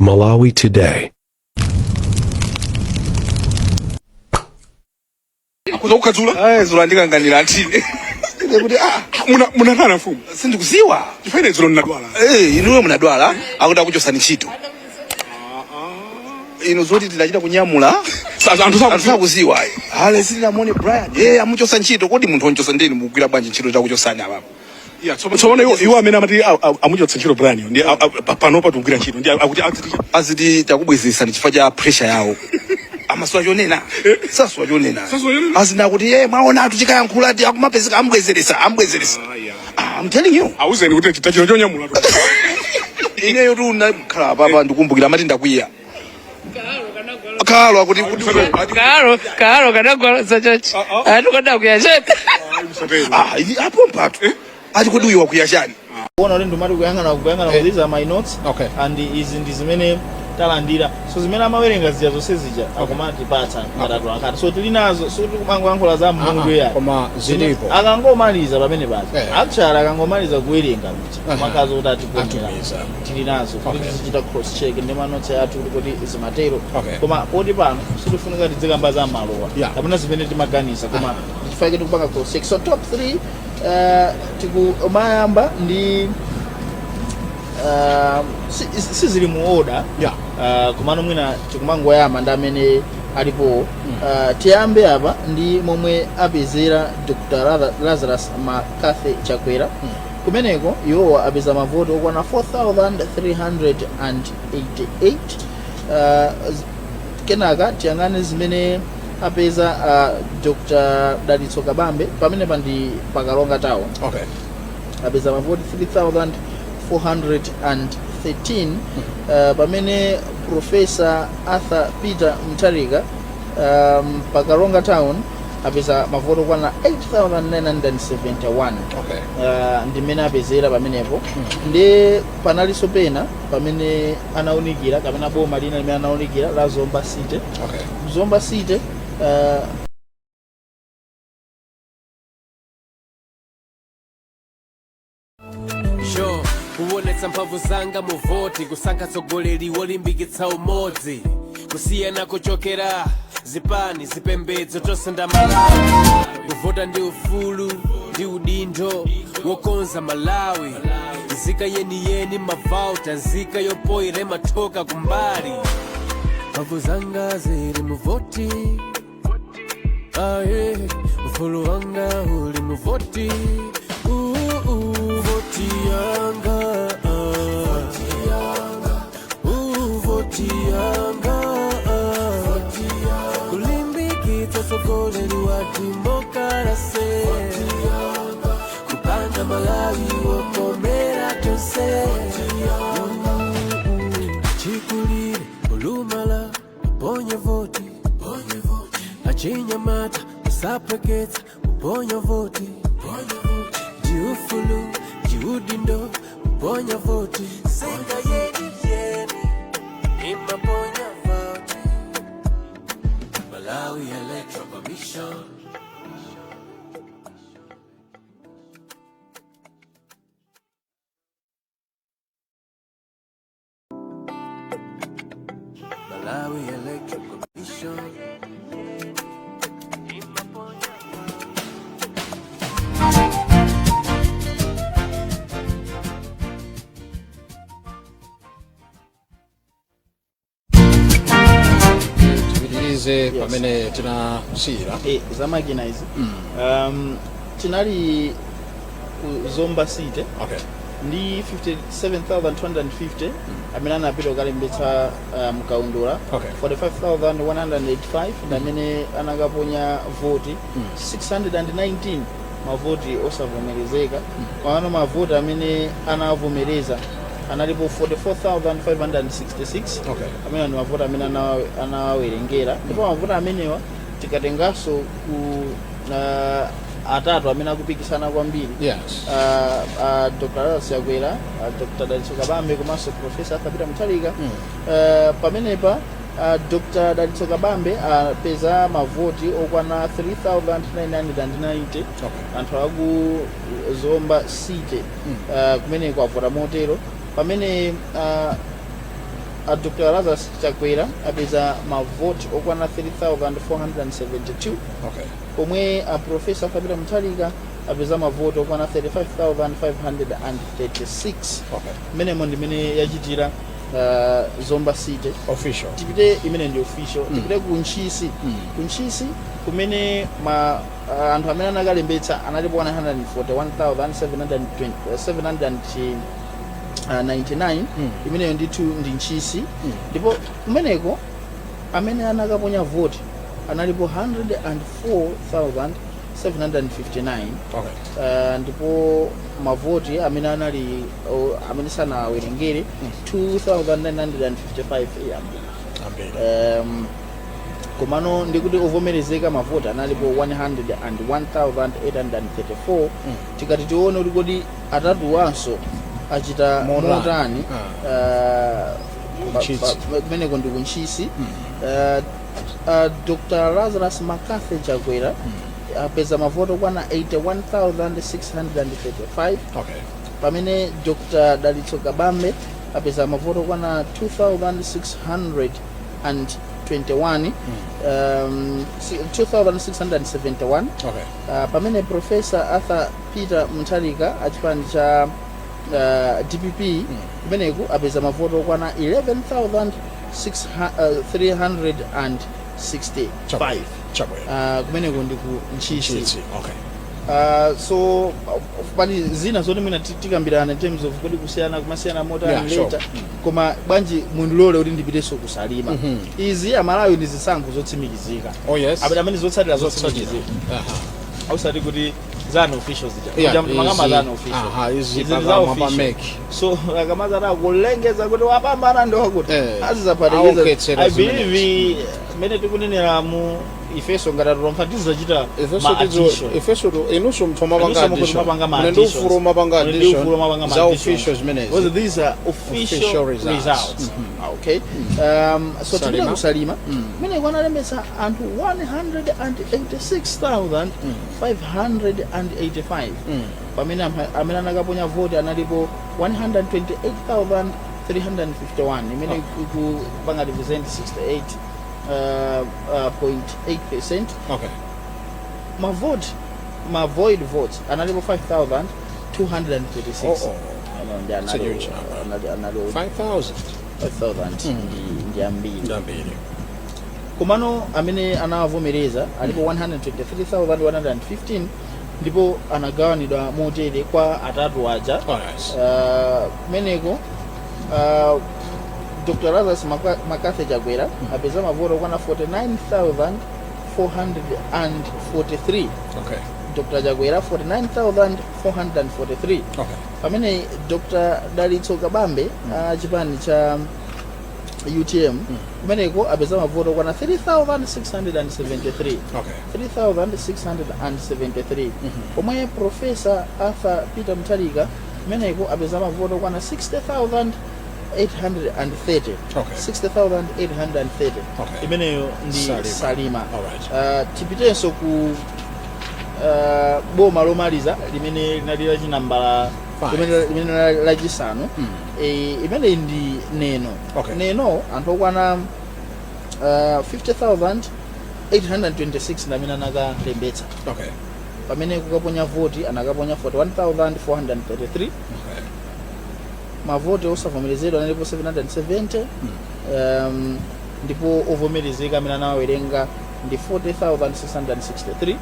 Malawi Today. Akuza kukhadzula. Ayi, dzulo andikanganira antine. Ine kuti ah, Munatana mfumu? Sindikuziwa. Chifukwa ine dzulo ndinadwala. Eh, inuyo munadwala, akuti akuchosani ntchito. Inu zoti tinachita kunyamula. Sasa anthu Anthu sakuziwa. sakuziwa ayi. Ale sitinamone Brian. Eh, amuchosa ntchito. Kodi munthu onchosa ndeni mugwira bwanji ntchito takuchosani apapo? Yeah, tsopano iwo amene amati amuchotsa ntchito Brian ndi panopa tikugwira ntchito ndi akuti aziti Aziti takubwezesani chifukwa cha pressure yawo. Amasowa chonena. Sasowa chonena. Sasowa chonena. Azina kuti eh mwaona atu chikayankhula ati akumapezeka ambwezeresa ambwezeresa. Ah, yeah. Ah, I'm telling you. Auzeni kuti tachita chonyamula tu. Ineyo tu nakhala apapa ndikumbukira amati ndakwiya. Kalo akuti kuti Kalo kanagwa zachachi. Ati kuya chete. Ah, apo mpatu. Ati kodi uyu wakwiya chani? Kuona kuti ndimati kuyang'ana, these are my notes. And izi ndi zimene talandira, so zimene amawerenga zija zonse zija akumatipatsa ngati atolankhani, so tili nazo, so tikumangoyankhula za mmutu ya Koma zilipo. Akangomaliza pamene paja, actually akangomaliza kuwerenga kuja, makazi kuti atiponyera. Atumiza. Tili nazo kuti tizichita cross check ndi ma notes athu kuti zimatero. Koma poti pano sitifunika tidzikamba za malowa kapena zimene timaganiza, koma chifukwa tikupanga cross check. So top 3, tikumayamba ndi sizili mu order, komano mwina tikumangoyamba ndi amene alipo. Tiyambe apa ndi momwe apezera Dr. Lazarus McCarthy Chakwera. Kumeneko iwowa apeza mavoti okwana 4388. Kenaka tiyang'ane zimene apeza Dr. Dalitso Kabambe. Pamene pa ndi pa Karonga Town. Apeza mavoti 3413, pamene Professor Arthur Peter Mutharika pa Karonga Town apeza mavoti okwana 8971. Ndimene apezera pamenepo. Ndi panalinso pena pamene anaunikira kapena boma lina limene anaunikira la Zomba City. Zomba City Sure, kuonetsa mphamvu zanga mu voti, kusankha tsogoleri wolimbikitsa umodzi, kusiyana kuchokera zipani, zipembedzo, tonse ndamalawi. Kuvota ndi ufulu ndi udindo wokonza Malawi. Nzika yeniyeni mavauta, nzika yopoyera imathoka kumbali. Mphamvu zanga zili mu voti. Aye, ufulu wanga uli mu voti. Voti yanga. Voti yanga. Kulimbikitsa utsogoleri wa demokarase, kupanga Malawi wokomera tonse. Chikulire, olumala, uponye voti. Achinyamata, usapweketsa, uponya voti. Jiufulu jiudindo, uponya voti. Nzika yeni yeni imaponya voti. Malawi Electoral Commission. Malawi Electoral Commission. Imaponya. Tipitirize pamene tinasiyira. Zamakina izi, tinali ku Zomba City ndi 57,250 amene anapita kukalembetsa mkaundula. 45,185 ndi amene anakaponya voti, 619 mavoti osavomerezeka. Pamene mavoti amene anavomereza analipo 44,566. Amene ndi mavoti amene anawawerengera. Ndipo mavoti amenewa tikatenganso ku atatu amene akupikisana kwambiri, Dr. Lazarus Chakwera, Dr. Dalitso Kabambe komanso Professor Arthur Peter Mutharika, pamenepa Dr. Dalitso Kabambe apeza mavoti okwana 3990. Anthu aku Zomba City kumeneko avota motero, pamene a Dr Lazarus Chakwera apeza mavoti okwana 3472, pomwe a Professor Arthur Peter Mutharika apeza mavoti okwana 35,536. Mmenemo ndimene yachitira Zomba City. Official. Tipite, imene ndi official. Tipite ku Ntchisi. Ku Ntchisi kumene ma anthu amene anakalembetsa analipo 141,799. Imeneyo ndithu ndi Ntchisi, ndipo kumeneko amene anakaponya voti analipo 104,759. Ndipo mavoti amene anali amene sanawerengere 2955 ambiri. Ambiri. Komano ndikuti ovomerezeka mavoti analipo 101,834. Tikati tione kuti kodi atatuwanso achita Motani. motani, Ntchisi. kumeneko ndi kuNtchisi. Dr Lazarus McCarthy Chakwera apeza mavoti okwana 81,635, pamene Dr Dalitso Kabambe apeza mavoti okwana 2621, 2671, pamene Professor Arthur Peter Mutharika achipani cha DPP kumeneku apeza mavoti okwana 11,365. Chabwino. Kumeneko ndi ku Ntchisi. Ntchisi. Okay. So pali zina zoti mwina tikambirana in terms of kodi kusiyana kumasiyana motani later, koma bwanji mundilole kuti ndipitenso kuSalima. Izi, Amalawi, ndi zisankho zotsimikizika. Oh yes. Amene zotsatira Zotsatira. zotsimikizika, ausati kuti zanu official zija. Kuja makamba zanu official. Aha, izi Izi ndi za pakamwa pa official. MEC. So akamazati akulengeza kuti wapambana ndi wakuti, azizaphatikiza. Aonkhetsera I believe mmene tikunenera mu ifeso ngati atolankhani tizachita ma addition. Ifeso inunso mthu mapanga Inunso mukuti addition. mapanga ma Muli ndi additions. ufulu mapanga Muli ndi addition ufulu mapanga ma za additions. official zimenezi. Because these are official Official results. results. Okay. So tipita Salima. kuSalima kumene kwanalembetsa anthu 186,585, pamene amene anakaponya voti analipo 128,351, imene ikupanga represent 68 .8%. Mavoti, ma void votes analipo 5236. Oh. Ano ndi It's a huge number. anali 5000. 5000 ndi ambiri. Ndambiri. Komano amene anawavomereza alipo 123,115, ndipo anagawanidwa motere kwa atatu aja. Oh yes. Kumeneko Dr Lazarus McCarthy Chakwera apeza mavoti okwana 49,443. Dr Chakwera 49,443, pamene Dr Dalitso Kabambe a chipani cha UTM kumeneko apeza mavoti okwana 3673. 3673, pomwe Professor Arthur Peter Mutharika kumeneko apeza mavoti okwana 60,830. 60,830. Imeneyo ndi Salima. Salima. Alright. Tipitenso ku boma lomaliza limene linali lachinambala Five. limene linali lachisanu. Imeneyi ndi Neno. Neno anthu okwana 50,826 ndi amene anakalembetsa, pamene kukaponya voti anakaponya 41,433. Mavoti osavomerezedwa analipo 770, ndipo ovomerezeka amene anawawerenga ndi 40,663.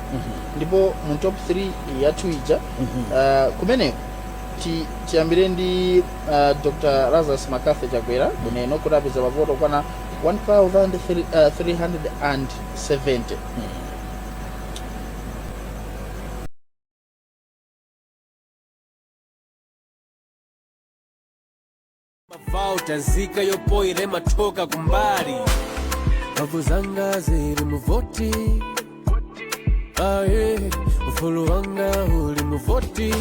Ndipo mu top 3 yathu ija, kumeneko tiyambire ndi Dr Lazarus McCarthy Chakwera kuneno kuti apeza mavoti okwana 1370. Mavauta nzika yopoire matoka kumbali, mphamvu zanga zili muvoti, aye, ufulu wanga uli muvoti.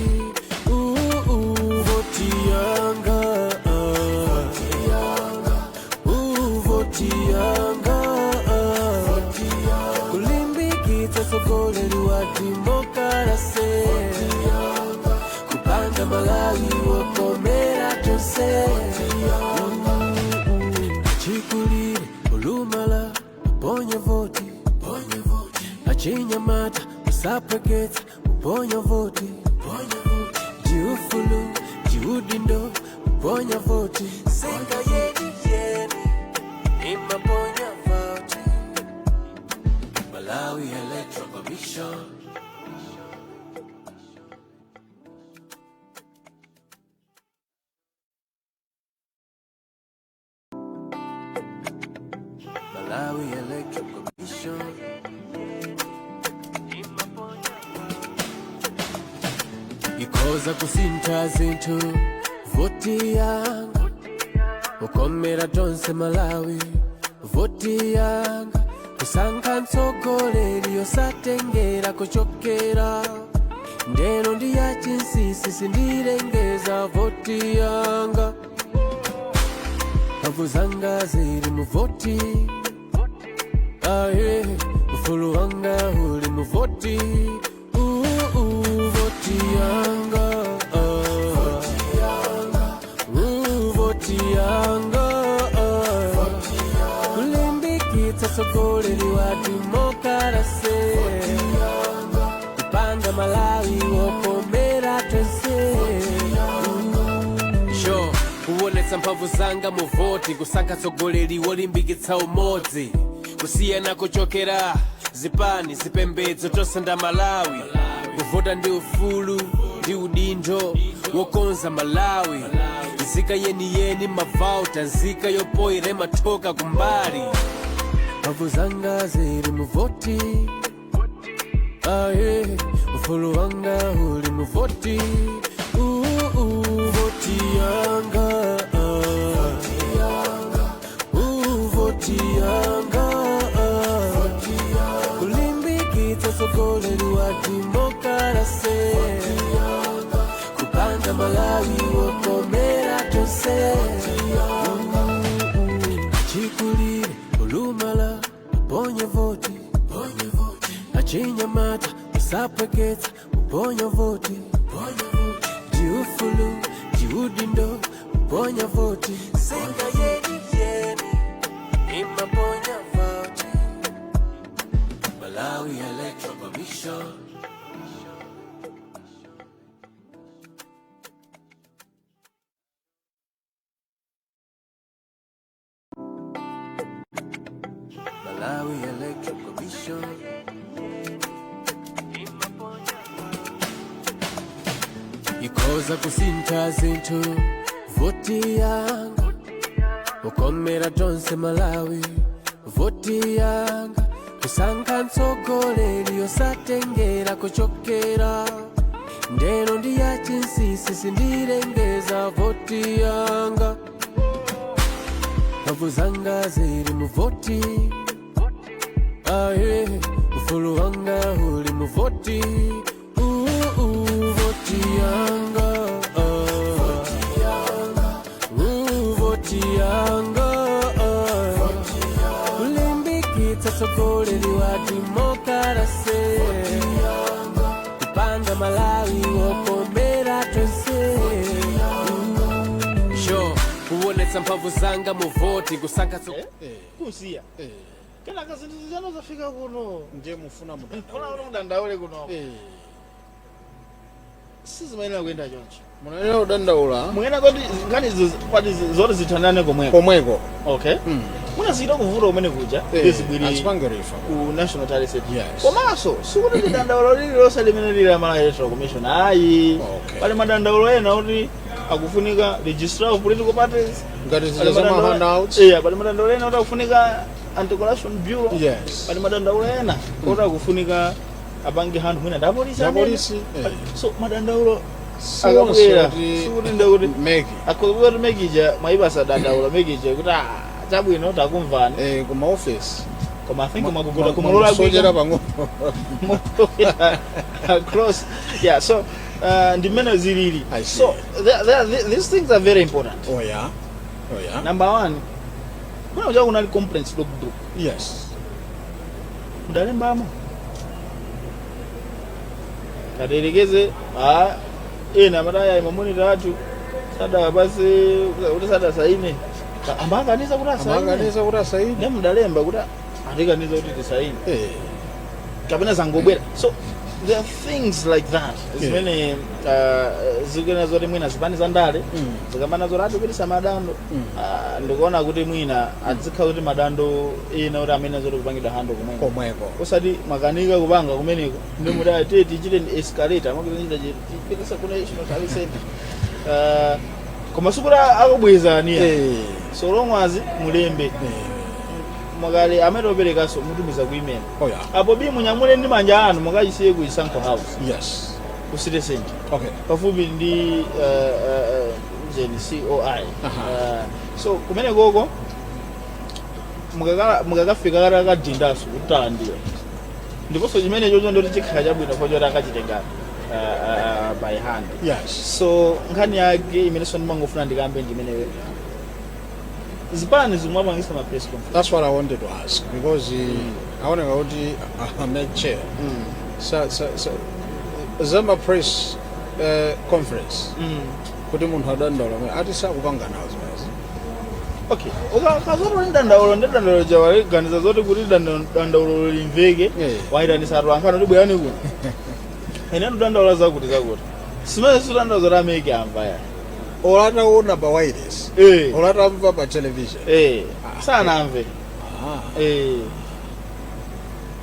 Voti yanga, voti yanga, kulimbikitsa tsogoleri wa demokarasi, kupanga Malawi wokomera tonse. Usapweketsa kuponya voti, ndiufulu ndiudindo kuponya voti. Singa yeni yeni imaponya voti. Malawi Electoral Commission. Malawi Electoral Commission. Ikhoza kusintha zinthu voti yanga, ukomera tonse Malawi voti yanga, kusankha mtsogoleri yosatengera kuchokera ndeno ndi ya chinsinsi sindilengeza voti yanga. Mphamvu zanga zili mu voti, aye, ufulu wanga uli mu voti. Voti yanga, ah. Voti yanga, ah. Kulimbikitsa tsogoleri wa demokarasi, kupanga Malawi wokomera tonse. Sure, kuonetsa mphamvu zanga mu voti, kusankha tsogoleri wolimbikitsa umodzi, kusiyana kuchokera zipani, zipembedzo, tonse nda Malawi. Kuvota ndi ufulu ndi udindo wokonza Malawi. Nzika yeniyeni mavauta, nzika yopoyera imathoka kumbali. Mphamvu zanga zili mu voti, aye, ufulu wanga uli mu voti. Voti yanga, ah. Voti yanga, ah. Kulimbikitsa tsogoleri wa demokarasi, kupanga Malawi wokomera tonse. Achikulire, olumala, uponye voti. Achinyamata, usapweketsa uponya voti. Ndiufulu ndiudindo uponya voti. Singa yeni yeni imaponya voti. Malawi Electoral Commission. Malawi Electoral Commission. Ikhoza kusintha zinthu voti yanga, ukomera tonse Malawi voti yanga, kusankha mtsogoleri yosatengera kuchokera ndeno ndi ya chinsinsi sindilengeza voti yanga. Mphamvu zanga zili mu voti, aye, ufulu wanga uli mu voti. Voti yanga, ah. Voti yanga, ah. Kulimbikitsa tsogoleri wa demokarasi, kupanga Malawi wokomera tonse. Sure, kuonetsa mphamvu zanga mu voti, kusankha Kusiya kenaka zinthu zijano zafika kuno. Ndiye mufuna muda. Kuna kuti mudandaule kuno, sizimayenera kuyenda choncho. Munayenera kudandaula. Muyena kuti nkhani kwati zoti zithandane komweko. Komweko. Okay, munaziyita kuvuta kumene kuja zibwiri Azipange refer ku National Tally Center. Yes. Komanso sikuti ndi dandaulo lililonse limene lili la Malawi Electoral Commission, ayi. Pali madandaulo ena kuti akufunika Registrar of Political Parties. Ngati zija Pali za ma handouts. Iya, pali madandaulo ena kuti akufunika Anti-Corruption Bureau. Pali madandaulo ena kuti akufunika apange handle mwina ndi apolisi amene. Apolisi, eh. So madandaulo Si akabwera onse kuti sikuti ndekuti MEC. Akhoza kuti MEC ija mwayipasa dandaula, MEC ija kuti, "Ah, chabwino, takumvani." Ku maofesi. Koma I think mwakuguta Sojera kumalola pang'ono. Across, yeah. So ndi mmene zilili. I see. So these things are very important. Oh yeah. Number one, kuna kuja kunali complaints logbook. Mudalembamo katerekeze a ena amataya ma monitor athu sada basi kuti sadasaine, amakaniza kuti asaine. Amaganiza kuti asaine. Ne mudalemba kuti atikaniza kuti tisaine kapena zangobwera. So There are things like that zimene zikena zoti mwina zipani za ndale zikamana zoti atipitisa madando, ndikuona kuti mwina adzikhala kuti madando ena kuti amene zoti kupangidwa handle kumweko, komweko, osati mwakanika kupanga kumeneko ndi muti ati tichite escalate amakuchita tipitisa ku National Tally Center, koma sikuti akubwezani, so long as mulembe mwakale amene operekaso mutumiza ku email, apo bi munyamule ndi manja anu mukachisiye ku Chisankho House ku City Center, pafupi ndi jeni COI. So kumene koko mukakafika kati akadindaso kuti talandira, ndiponso chimene chocho ndoti chikhala chabwino pochoti akachitenga by hand. So nkhani yake imenenso ndimangofuna ndikambe ndimeneyo, zipani zimapangisa ma press conference. That's what I wanted to ask, because aoneka kuti a chair sa zama press conference kuti munthu adandaula ati sakupanga nawo zimenezi. Okay, ukazoti dandaulo ndi dandaulo jawaliganiza zoti kuti dandaulo limveke, wayitanisa atu ankhani kuti bwerani kuno, ine ndidandaula zakuti zakuti, simene sidandaula zoti a MEC amva ya. Olataona pa wireless, olatamva pa television. Eh, sanamve.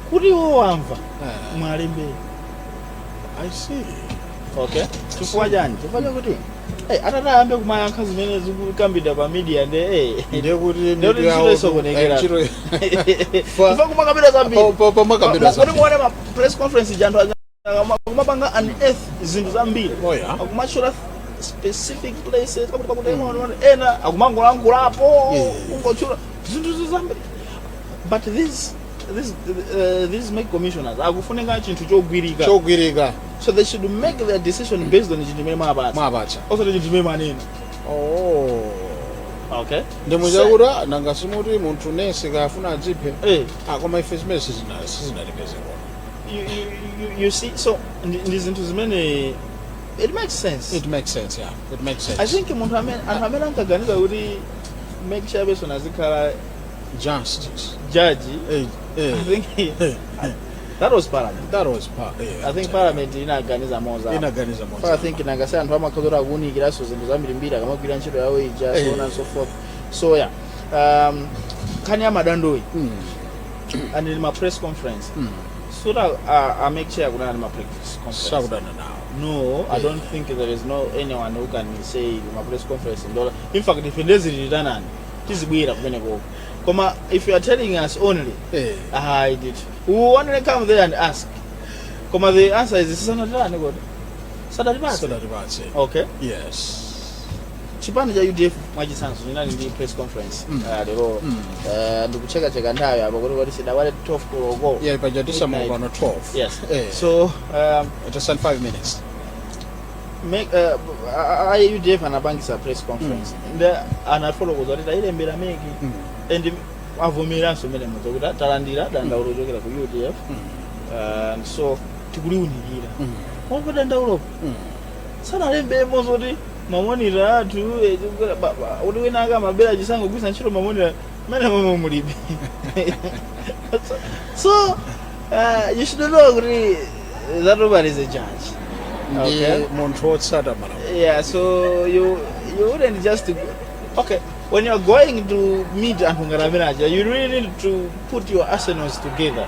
Kuti iwo wamva, mwalembera. I see. Okay, chifukwa chani? Chifukwa chakuti atati ayambe kumayankha zimene zikukambidwa pa media nde Ndiye kuti ndiye kuti mitu yawo ntchito isokonekera. Ntchito Chifukwa kumakambidwa zambiri. Pamakambidwa. Kuti muone ma press conference ja, anthu kumapanga unearth zinthu zambiri, akumatchula specific places pakuti pakuti ena akumangolankhulapo, kungotchula zinthu zambiri, but these MEC commissioners akufunika chinthu chogwirika. Chogwirika. So they should make their decision based on chinthu chimene mwapatsa, Mwapatsa, osati chinthu chimene mwanena. Okay. Ndimuchakuti nanga simuti munthu nesi kafuna adziphe? Ah, koma ife zimene sizinatipeze kona. You see, so ndi zinthu zimene it makes sense. It makes sense, yeah, it makes sense. I think munthu amene, anthu amene ankaganiza kuti MEC chairperson azikhala justice judge, I think that was parliament. That was part, yeah. I think parliament inaganiza moza. Inaganiza moza. I think nangase anthu amakhala kuti akuwunikiranso zinthu zambirimbiri akamagwira ntchito yawo ija, so on and so forth. So yeah, nkhani ya madandoyi and in ma press conference, so that I make sure kunana ma press conference. Sakudana nawo. No, I don't think there is no anyone who can say ma press conference ndola. In fact, ife ndezilitanani tizibwera kumeneko, koma if you are telling us only, I did, we will only come there and ask, koma the answer is sisanatirani kodi sadatipatse. Sadatipatse. Okay. Chipani cha UDF mwachitsanzo chinali ndi press conference lero. Ndikuchekacheka nthawi apa kuti sidawale 12 koloko. Yeah, paja tisamuka Midnight. pano 12. Yes. So just in 5 minutes. Make a UDF anapangisa press conference ndi anafotokoza kuti tayilembera MEC and avomeranso mmene muja kuti talandira dandaulo kuchokera ku UDF, so tikuliunikira. Koma dandaulopo sanalembemo zoti ma monitor athu, kuti wina akamabera chisankho kugwiritsa ntchito ma monitor mmene momwe mulibe. So you should know kuti that woman is a judge. Ndi munthu wotsata malamulo. Yeah, so you wouldn't just, okay, when you're going to meet anthu ngati amene aja, you really need to put your arsenals together.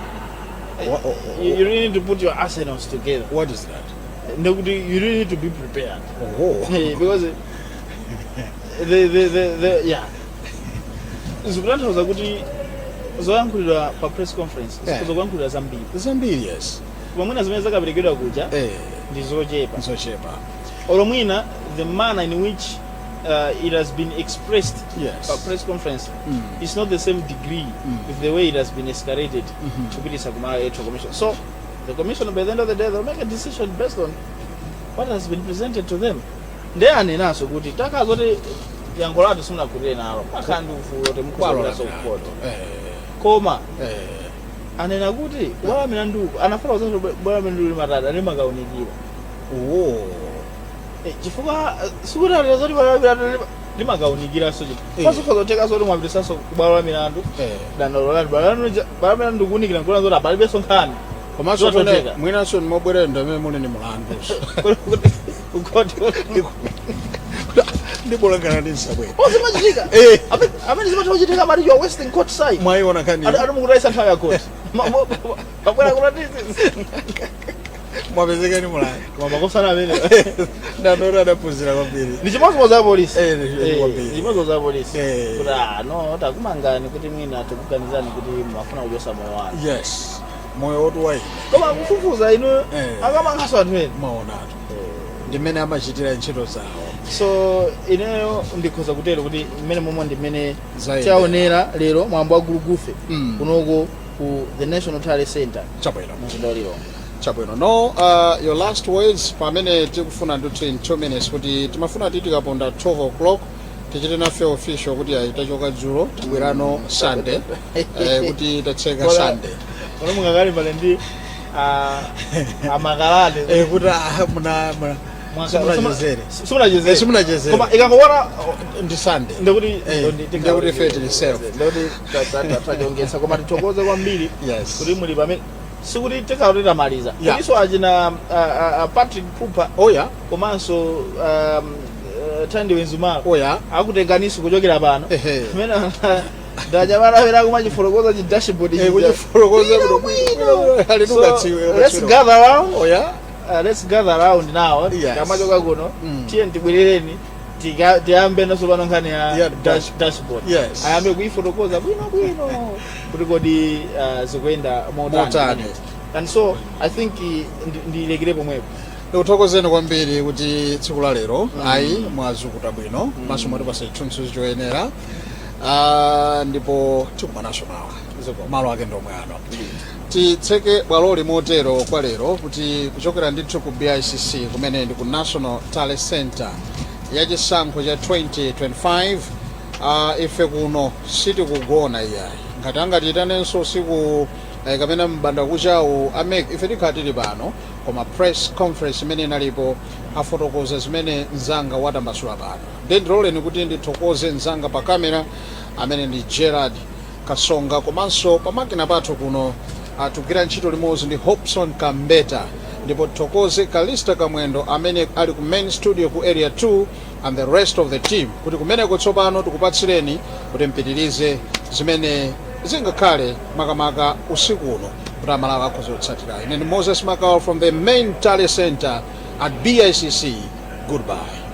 You really need to put your arsenals together. What is that? Ndekuti you really need to be prepared, because the yeah, zikutanthauza kuti zoyankhulidwa pa press conference zikhoza kuyankhulidwa zambiri. Zambiri, yes. Koma mwina zimene zakaperekedwa kuja ndi zochepa. Zochepa. Olo mwina the manner in which it has been expressed pa press conference is not the same degree with the way it has been escalated kupitisa kuma Electoral Commission. So the commission, by the end of the day, they'll make a decision based on what has been presented to them. Ndiye anenaso kuti takazoti yankho lathu simunakhutire nalo, makhala ndi ufulu kuti mukuzapitaso kukhoti, koma anena kuti bwalo la milandu, anafotokoza kuti bwalo la milandu limatata limakaunikira. Chifukwa sikuti alira zoti bwalo la milandu limakaunikiranso chinthu, pasukhoza kutheka zoti mwapitisanso ku bwalo la milandu dandaulo lanu, bwalo la milandu kuunikira nkuona zoti apalibenso nkhani. Komanso Zototheka. Mwinanso nimobwerera ndamene muli ni mulandu. Kukhoti. Ndibolangana ndi nsabwera. Oh, zimachitika. Eh. Amene zimatha kuchitika, amati you are wasting court time. Mwayiona kani? Ati mukutayisa nthawi ya court. Pabwera kuti Mwapezeka ni mulandu. Koma makosana amene Ndanora adaphunzira kwambiri. Ni chimodzimodzi za polisi. Eh, ni kwambiri. Ni chimodzimodzi za polisi. Eh. Kuti ah, no, takumangani kuti mwina tikuganizani kuti mafuna kuchosa moyo wanu. Yes, moyo wotu waine. Koma kufufuza inu, akamangaso anthu ena. Mwaonatu ndimene amachitira ntchito zawo. So ineyo ndikhoza kutero kuti mmene momwe ndi mmene Zayendera. chaonera lero mwambo wa gulugufe kunoko ku the National Tally Center mumzinda wa Lilongwe. Chabwino. No, your last words pamene tikufuna ndithu in 2 minutes, kuti timafuna titi tikaponda 12 o'clock tichite nafe official kuti ayi, tachoka dzulo, tibwerano Sunday, kuti tatseka Sunday. Kono mungakalimbane ndi amakalate. Kuti ah, muna simunachezere. Simunachezere. Simunachezere. Koma ikangoona ndi Sunday, ndekuti ndekuti ife tili safe. Ndekuti tachongetsa. Koma tithokoze kwambiri kuti muli pamene, sikuti tikauti tamaliza. Kuliso achina Patrick Pupa komanso Thandiwe Nzumalo akutenganiso kuchokera pano. Kumene ndanyamala amene akumachifotokoza chi dashboard chija. Kuchifotokoza Bwino, bwino. Bwino. Ali So, nukatsiwe, let's gather round. Let's gather round now. Kamachoka kuno, tiye tibwerereni, tiyambe naso pano nkhani ya dashboard. Ayambe kuifotokoza bwino bwino kuti kodi zikuyenda motani. Motani. And so I think ndilekere pomwepo. Ndikuthokozeni kwambiri kuti tsiku la lero ayi, mwazukuta bwino maso, mwatipasa chithunzi choyenera. Ndipo tikumananso mawa, malo ake ndomwe ano. Titseke bwaloli motero kwa lero kuti kuchokera ndithu ku BICC, kumene ndi ku National Tally Center ya chisankho cha 2025, ife kuno sitikugona iyayi. Ngati angatiyitanenso usiku kapena mbanda kuchawu a MEC, ife tikhala tili pano. Koma press conference imene inalipo, afotokoza zimene mzanga watambasula pano. Ndiye ndiloleni kuti ndithokoze mzanga pa kamera amene ndi Gerard Kasonga, komanso pamakina pathu kuno atugwira ntchito limodzi ndi Hobson Kambeta. Ndipo tithokoze Kalista Kamwendo amene ali ku main studio ku Area 2 and the rest of the team, kuti kumeneko tsopano tikupatsireni kuti mpitirize zimene zingakhale makamaka usiku uno, kuti Amalawi akhoza kutsatira. Ine ndi Moses Macau from the main tally center at BICC. Goodbye.